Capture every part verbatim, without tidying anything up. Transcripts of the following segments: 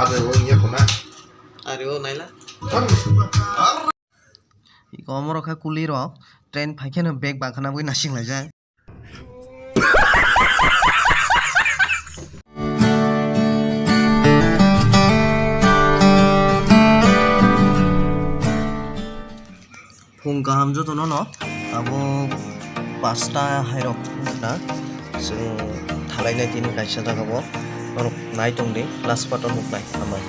Ade o iya kona. Are o naila. Iko omorok kha kuli rok train phaikheno bag bakhana bui nasing laijak. Phung kaham jotono no, abo pasta hairok na chwng thalainai tini kaisa jaga bo norok nai tong di last part o nuknai hambai.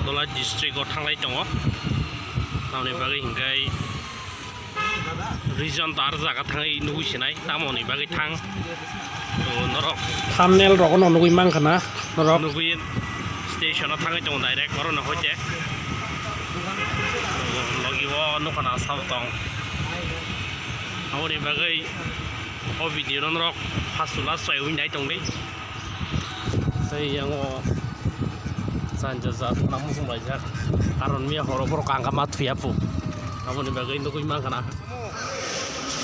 Dholai district o thanglai tongo, tamoni bagwi hinkhai region to aro jaga thangwi nugwi sinai, tamoni bagwi thang. To norok thumbnail rogo no nugwi mankha na norok. Nugwi station o thangwi tongo direct oro no hoite. To logi o nukha na sabo tong. Aboni bagwi o video no norok first to last chaiwi nai tongdi. Tei yango janja jat nang muchung laijak, karon miya horo borok kangkama thuya pu, aboni bagwi nugwi mankha na.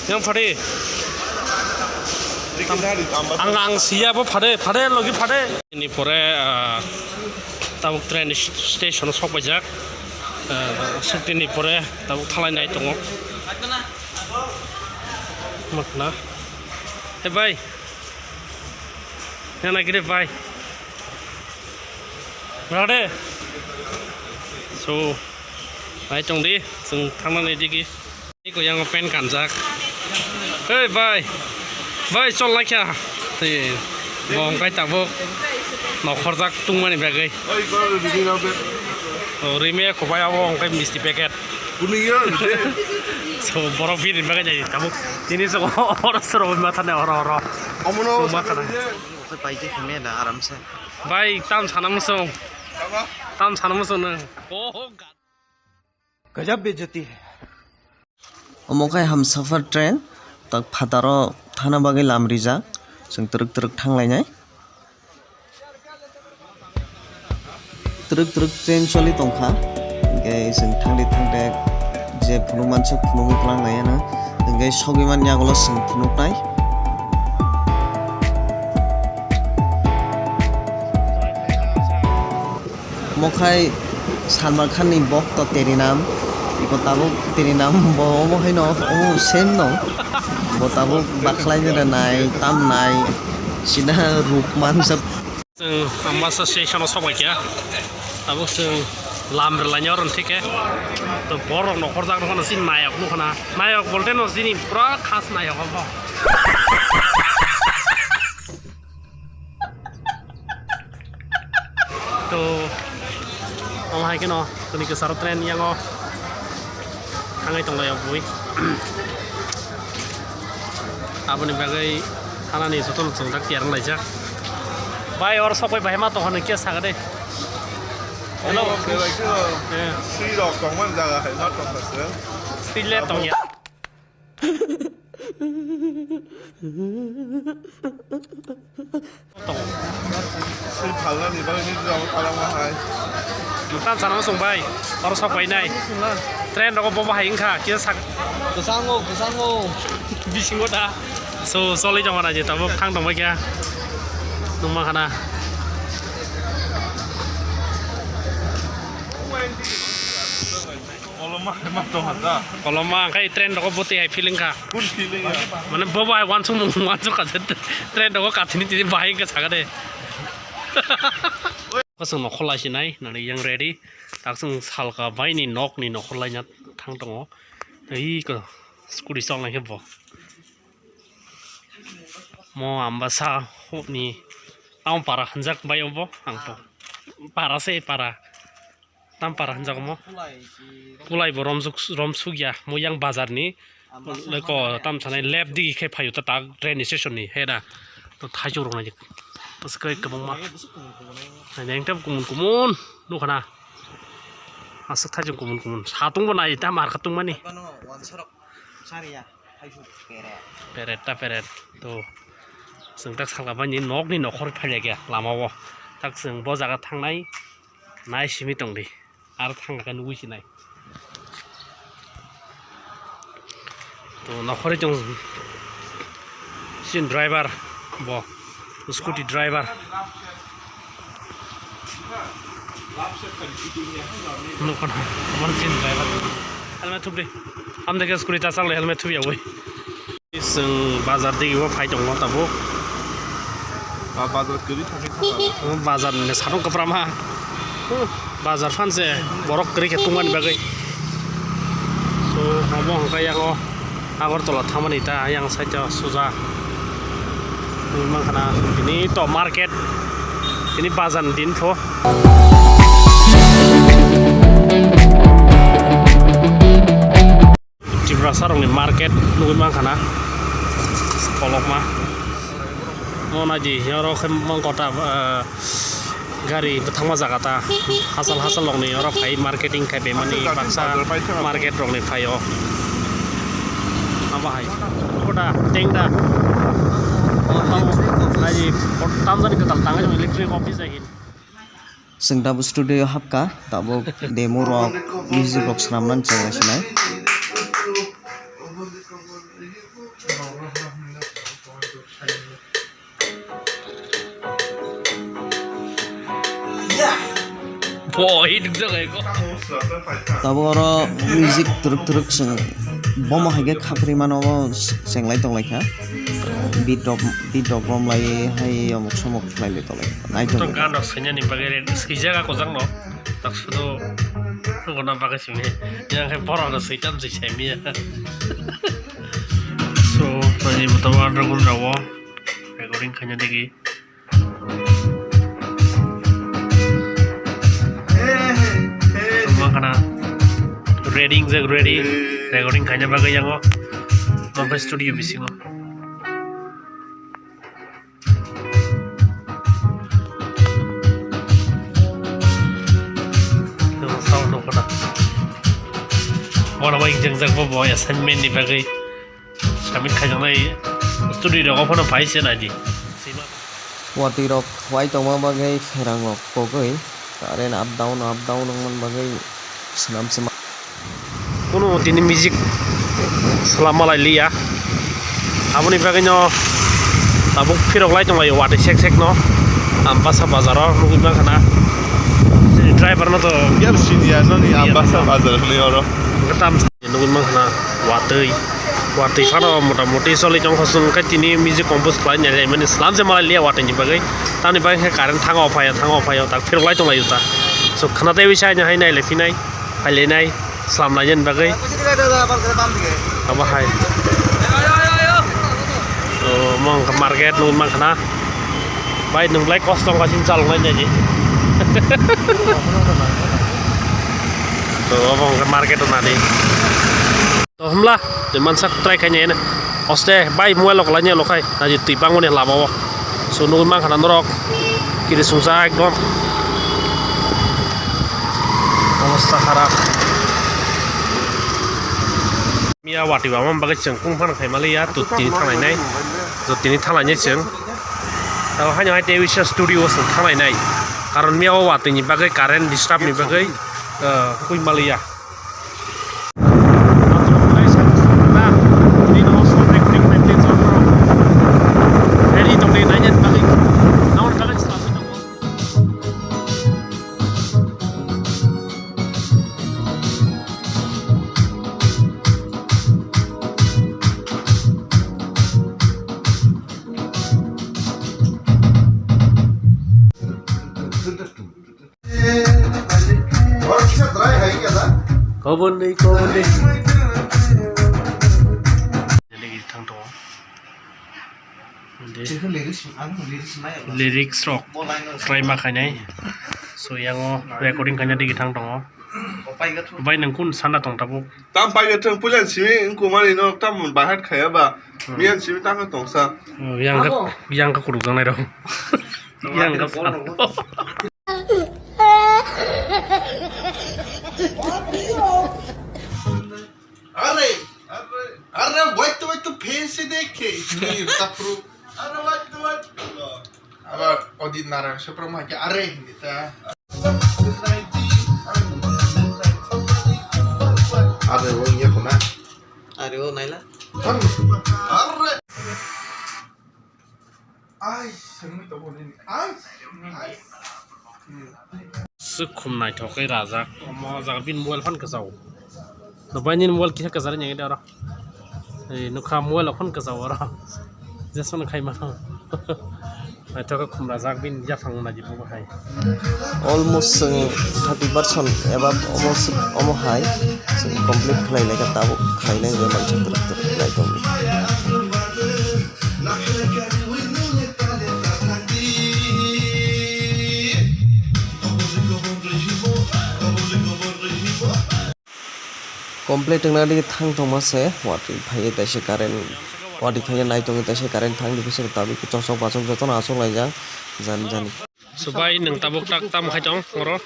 Yang phade. Ang, ang siya bo phade, phade logi phade. Ni pore, ah, tabuk train station o sok paijak. Ah, sukti ni pore tabuk thalai nai tongo. Makna. Hey, bhai. Yana gire bhai. Rade. So, nai tong di, chwng thangnani digi. Iko yango pen kanjak. Hey, bhai. Bhai, chol laikha. Hey, bo hwnkhe tabuk nokhorjak tungmani bagwi. Oh, rimi khobai abo hwnkhe misti packet. So, borok bini bagwi jai tabuk. Tini so, oro soro ma thane oro, oro. Omono. Tungma khana. Paijak khe mela aramse. Bhai, tam sana muchung. Tam sana muchung nang. Oh, God. Gajab bejati hai. Omo khai Hamsafar train, tak phataro thana bagwi lam rijak, chwng twrwk twrwk thanglainai. Twrwk twrwk train choli tongkha, hinkhe chwng thangdi thangde je phunuk mansuk phunugwi tlanglaiano, hinkhe sogwi manya ulo chwng phunuknai. Omo khai Salman Khan ni bokto Teri Naam, iko tabuk Teri Naam bo omo haino omo same no, bo tabuk bakhlai nai tam nai sida ruk manjak. Chwng Ambasa station o sok bai kha, tabuk chwng lam rwlainai oro thik khe to borok nokhorjak nokha no chini nayok nukha na, nayok bolte no chini pura khas nayok obo. To, omo hai kheno, tini kwcharo train yango thangwi tonglaio bui. Aboni bagwi thanani jotono chwngjak tiyar wnglaijak. Bai, oro sokbai bahai ma tongkha nw khe sakha de. Hello. Omo belai kheno Eh. Swi rok tongmani jaga hai ma tongkha se. Swi le tongya. Swi phalnani bagwi nini jaga talangma hai. Tam sana muchung bai, oro sok bai nai. Train rogo bo bahai wngkha, kisa sak. Kwchango, kwchango. Bisingo da. So, choli tongma na je tabuk thang tongbai kha. Nungma khana. Koloma hai ma tong ha da. Koloma khai train rogo boti hai feeling kha. Kun feeling ya. Mane bo bai wansuk mung wansuk kha train rogo kathini tini bahai kha sakha de. Kosong nokhor lai sinai nani yang ready. Tak song salka bai ni nok ni nokhor lai na thang tongo. Ei ko scooty chol nai khe bo. Mo Ambasa ni town para hanjak bai obo ang to. Para se para. Tam para hanjak mo. Kulai si Kulai bo romsuk, romsuk ya. Mo yang bazar ni. Ambasa Leko hanai. Tam sanai left digi khe phayu ta tak train station ni heda. To thaichuk rok nai. Bwswk kwbangma. Nai nang tam kumun kumun. Nukha na. Aswk thaijwng kumun kumun. Satung bo nai ta mar kha tungmani. Bano wansarok chariya, thaijwng pere. Peret ta peret. To. Chwng tak salka bani nokni nokhor phailya khe lama o. Tak chwng bo jaga thangnai nai simi tongdi. Ar thangkha nugwi sinai. To nokhorwi tong sin driver bo scooty driver. Nukhan, omo sin driver. Helmet thupdi. Amde ke scooty ta chakle helmet thupya oi. Chwng bazar digi o phai tongo tabuk. Ba bazar kwrwi thangwi thangkha. Bazar ni sakno kwpram ha. Bazar phan se borok kwrwi khe tongmani bagwi. So omo hwnkhe yago Agartala thangmani ta yang side o suja. Nukmankha na tini to market, tini bazar ni din pho. Tiprasa rokni market nugwi mankha na kolokma. O naidi oro khe mangkota, ah, gari bwthangma jaga ta hachal hachal rokni oro phai marketing khai bemani baksa market rokni phai o. Abo hai koda tengda. Naidi tamjani kwtal tangwi electric office hai. Chwng tabuk studio hapkha, tabuk demo rok, music rok swnamnani chwng naisinai. Boi, nukjak hai ko. Tabuk oro music twrwk twrwk chwng bomo hai khe khapri mano, obo chenglai tonglaikha. Beat rok, beat rok romlai hai omuk somuk khlailai tonglaikha. Naithok. Gan rok swinani bagwi ready swijak a kwchangno. Tak sudo gona bagwi simi. Yang khe borok no switam swi saimiya. So, tani botol underground rawo recording khaina digi. Tongma khana ready, jak ready recording khaina bagwi yango. Tongkha studio bisingo. Sound nukho na. Bono bai jwngjak bo bo assignment ni bagwi submit khaijaknai studio rogo phano phai se naidi. Watwi rok wai tongma bagwi kherang rok kogwi current up down up down wngmani bagwi swnam swnam. Kuno tini music slam malai liya. Aboni bagwi no tabuk phirok lai tonglaio watwi sek sek no. Ambasa bazar o nugwi mankha na. Chini driver no to. Yar siniya no ni Ambasa bazar ni oro. Tam nugwi mankha na watwi. Watwi phano mota moti choli tongkha chwng khe tini music compose khlai nai mani slam se malai liya watwi ni bagwi. Tamni bagwi khe current thango phaio thango phaio tak phirok lai tonglaio ta. So khna tei bisa hai nai le phinai. Phailainai, slamlainani bagwi. Abo hai. O, omo wngkha market, nugwi mankha na. Bai, nwng belai kosto wngkha chini chaloknai nai di. To, obo wngkha market o nani. To, hwmla, twi mansak try khainai. Oste, bai, mobile rok lainai lo khai, naidi twi bangmani lama o. So, nugwi mankha na norok, kiri sungsa ekdom. Obostha kharap. Miya watwi bama bagwi chwng kung phano khai maliya, to tini thanglainai. To tini thanglainai chwng. Tamo haino hai tei wisa studio o chwng thanglainai. Karon miya o watwi ni bagwi current disturb ni bagwi, uh, hui maliya. Kobon ni, kobon ni. Thang tongo. Inde. Chikha lyrics, ang lyrics nai. Lyrics rok. Bo line o try ma khainai. So, yango recording khaina digi thang tongo. Bai nang kun sana tong tabuk. Tam pai ga thang pulan simi, engko mani no tam bahat khaya ba. Hmm. Miyan simi tam tong sa. Oh, yang ka, yang ka kuruk jang nai rok. Yang ka. Abo. Sa. अरे, अरे, wait तो, wait तो, फिर से देखे। नहीं, तफरू। अरे, wait तो, wait तो। Aba Odit Narayan Suprama ke are hindi ta. Are o iya ko na. Are o naila. Are. Ai, sengmi to bo ni. Ai. Swk khum naithok khe rajak. Omo jaga bini mobile phone kwchao. Nokbar nini mobile kisa kwcharo nini oro. Ei, nukha mobile phone kwchao oro. Jason khai mano. Naithok khe khum rajak bini yaphang naidi bo hai. Almost chwng thirty percent above omo s-, omo hai chwng complete khlai lai kha, tabuk khlai nai hwnwi mansa twrwk twrwk nai tongo. Complete wngna di thang tongma se, watwi phaiwi taisa current, watwi phaiwi nai tongwi taisa current thang di, bisingo tabuk chosok bachok jotono achuk laijak, jani jani. Subai nwng tabuk tak tam khai tong oro?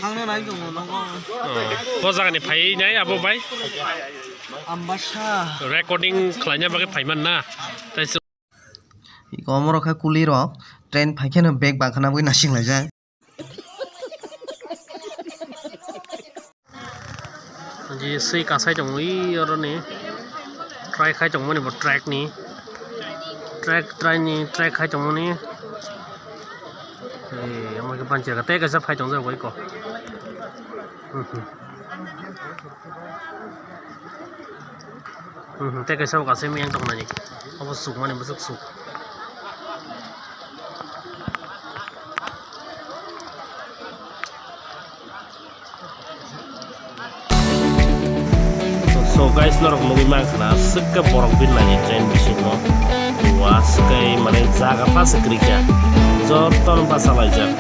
Thangna nai tongo nogo. Oh, bo jagani phai nai abo bai? Ambasa. Recording khlaina bagwi phaiman na? Tai su- Iko omorok khe kuli rok train phai kheno bag bangkhana bagwi nasing laijak. Ji swi kasai tongwi oroni try khai tongmani bo track ni track try ni track khai tongmani. Ei, omo khe panchi tei kaisa phai tongjak bai ko. Hmm, tei kaisa bo kasai miyang tongmani. Obo sukmani bwswk suk. So guys, norok nugwi mankha na, swkhe borok birnai train bisingo. Wa swkhe mane jaga pha se kwrwikha. Jotono bachalaijak.